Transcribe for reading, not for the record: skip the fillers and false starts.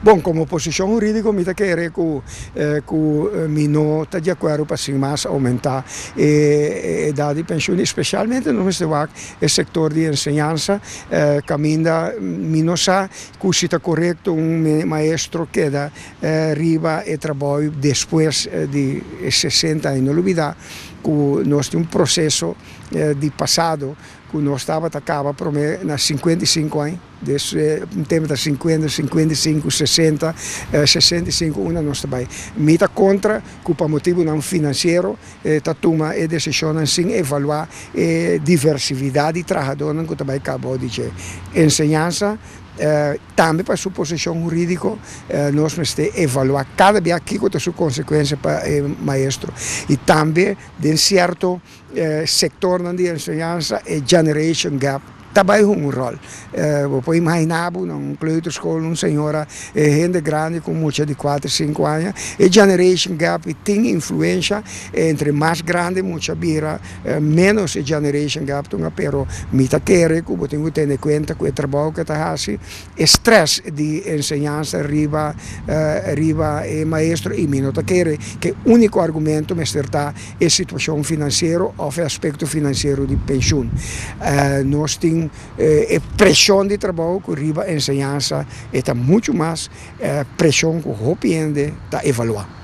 Bon, komo posishon hurídiko mi ta kere ku mi no ta di akuerdo pa sin mas oumentá e edat di penshun, espesialmente nos mester wak e sektor di enseñansa kaminda mi no sa ku si ta korekto un maestro keda riba e trabou despues di 60 aña. No lubidá ku nos tin un proseso di pasado ku nos tabata kaba promé na 55 aña. Des un tempu ta 50, 55, 60, 65 unda nos ta bai. Mi ta kontra ku pa motibunan finansiero ta tuma e desishonnan sin evaluá e diversividat di trahadónan ku ta bai kaba di dje. Enseñansa tambe pa su posishon hurídiko nos mester evaluá kada bia kiko ta su konsekuensia pa e maestro i tambe den sierto sektornan di enseñansa e generation gap ta bai hunga un ròl. Bo por imaginá bo na un kleuterschool un señora, hende grandi ku mucha di kuater, sinku aña. E generation gap tin influensha, entre mas grandi mucha bira, ménos e generation gap ta hunga, pero mi ta kere ku bo tin ku tene kuenta ku e trabou ku e ta hasi, e stress di enseñansa riba e maestro i mi no ta kere ku e úniko argumento mester ta e situashon finansiero òf e aspekto finansiero di penshun. Nos tin e preshon di trabou ku riba enseñansa e ta muchu mas preshon ku hopi hende ta evaluá.